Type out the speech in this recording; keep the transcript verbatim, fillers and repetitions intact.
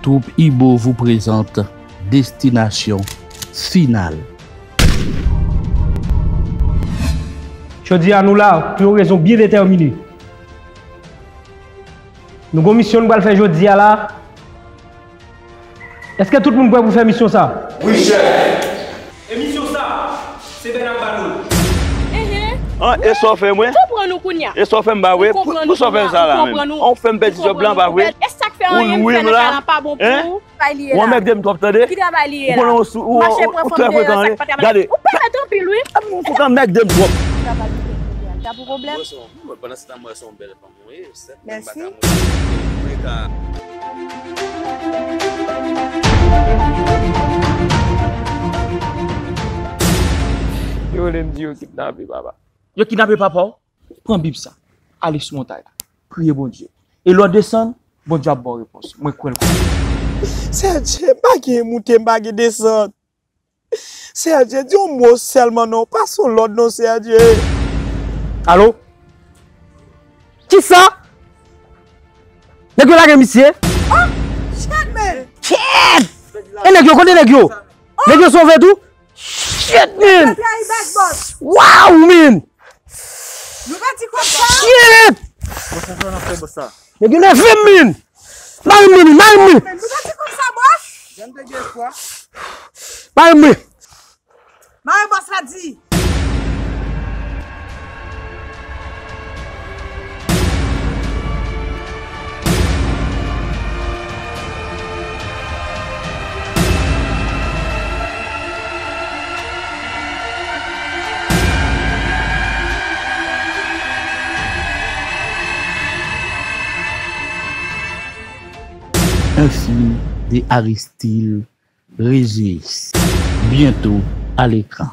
Troupe Ibo vous présente Destination Finale. Jodi a nou la pou yon rezon byen detèmine. Nou gon misyon nou pral fè jodi a la. Èske tout moun prè pou fè misyon sa? Wi, chèf. E misyon sa, se Bèna m ba nou. Enhen. An, e sa w fè mwen? M konprann ou kounye a. E sa w fè m ba vre? M konprann ou kounye a. Pou sa w fè m sa la menm? An, w fè m pèdi djòb lan, pa vre? E sa k fè anyen m fè nan kay la pa bon pou ou? Travay li ye la. Ou anmègde m twòp, tande? Ki travay li ye la? Ou konnen ou sou, ou, ou, ou trè frekan, wi. Gade. Ou pèmèt anpil, wi. Ou anmègde m twòp. Travay li ye la. Li ta pou pwoblèm. Pandan se tan, mwen se yon bèl fanm, wi. Sèt menm pa ka mouri. Mwen ka. Yo vle m di yo kidnape papa. Yo kidnape papa w? Pran Bib sa. Ale sou montay la. Priye Bondye. E lè w desann, Bondye ap ba w repons. Mwen kwè l konsa. Sèdye, m pa gen moute, m pa gen desant. Sèdye, di yon mo sèlman non, pa sou lòd non, Sèdye. Alo? Kisa? Nèg yo lage misye? Oh! Shit, man! Shit! E nèg yo, kote nèg yo? Nèg yo sove tou? Shit, man! Wow, man! Nou pèdi kòb sa. Shit! Nèg yo nève m, man! Mari m, man, mari m! Nou pèdi kòb sa, bòs! Mari m! Mari bòs la di! Un film de Aristide Régis, bientôt à l'écran.